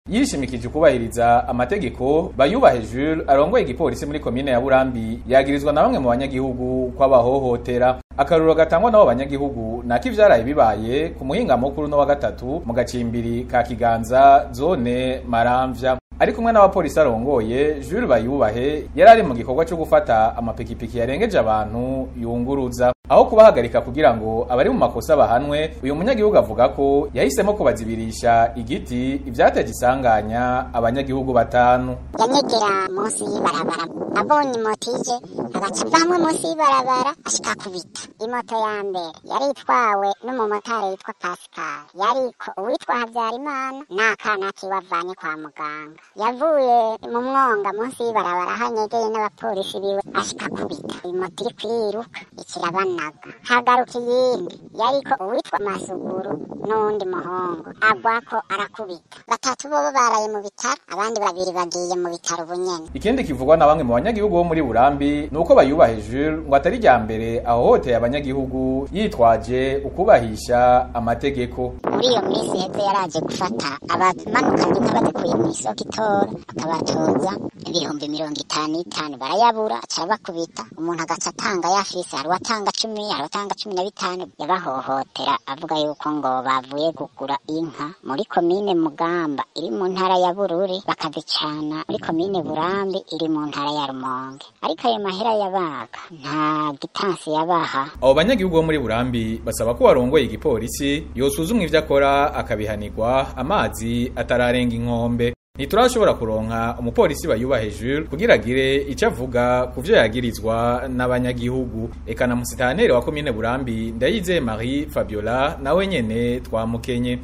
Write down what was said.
Yishimikije kubahiriza amategeko, Bayubahe Jules arongoye igipolisi muri komine ya Burambi yagirizwa na bamwe mu banyagihugu kw'abahohotera. Akaruro gatangwa n'abo banyagihugu nako ivyaraye bibaye ku muhinga mukuru no wa gatatu mu gacimbiri ka Kiganza, zone Maramvya. Ari kumwe n'abapolisi arongoye, Jules Bayubahe yari ari mu gikorwa cyo gufata amapikipiki yarengeje abantu yunguruza. Aho kubahagarika kugira ngo abari mu makosa bahanwe, uyu munyagihugu avuga ko yahisemo kubazibirisha igiti, ivyateje isanganya abanyagihugu batanu. Yanyegera munsi y'ibarabara, abonye moto ije agaca avamwe munsi y'ibarabara ashika kubita. Imoto ya mbere yari itwawe n'umumotari yitwa Pascal, yariko uwitwa Habyarimana n'akana kiwe avanye kwa muganga. Yavuye mu mwonga munsi y'ibarabara aho anyegeye n'abapolisi biwe ashika kubita. Imoto iriko iriruka ikirabanaga, hagaruka iyindi yariko uwitwa Masuguru n'uwundi muhungu, agwako arakubita. Batatu bobo baraye mu bitaro, abandi babiri bagiye mu bitaro bunyene. Ikindi kivugwa na bamwe mu banyagihugu bo muri Burambi nuko Bayubahe Jules ngo atari rya mbere ahohoteye abanyagihugu yitwaje ukubahisha amategeko. Muri iyo minsi heze yaraje gufata abamanukanye inka bazikuye mw'isoko itora, akabatoza 55,000, barayabura aca arabakubita. Umuntu agaca atanga yafise, hari uwatanga 10, hari uwatanga 15. Yabahohotera avuga yuko ngo bavuye kugura inka muri komine Mugamba iri mu ntara ya Bururi, bakazicana muri komine Burambi iri mu ntara ya Rumonge. Ariko ayo mahera yabaga nta gitansi yabaha. Abo banyagihugu bo muri Burambi basaba ko warongoye igipolisi yosuzumwa ivyo akora akabihanirwa amazi atararenga inkombe. Ntiturashobora kuronka umupolisi Bayubahe Jules kugira agire ico avuga ku vyo yagirizwa n'abanyagihugu. Eka na musitaneri wa komine Burambi, Ndayizeye Marie Fabiola, nawe nyene twamukenye.